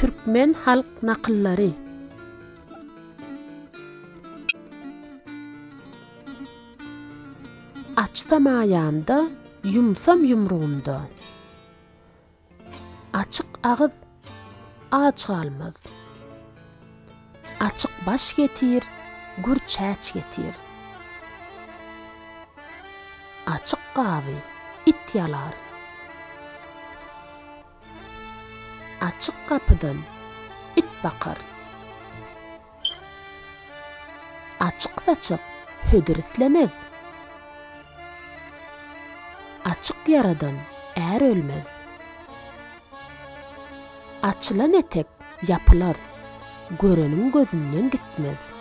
Türkmen halk nakyllary. Açsam aýamda, ýumsam ýumrugymda. Açyk agyz aç galmaz. Açyk baş getir, gür çäç getir. Açyk gaby it ýalar. Açyk gapydan it bakar. Açyk saçak hödür islemez. Açyk ýaradan är ölmez. Açylan etek ýapylar, göreniň gözünden gitmez.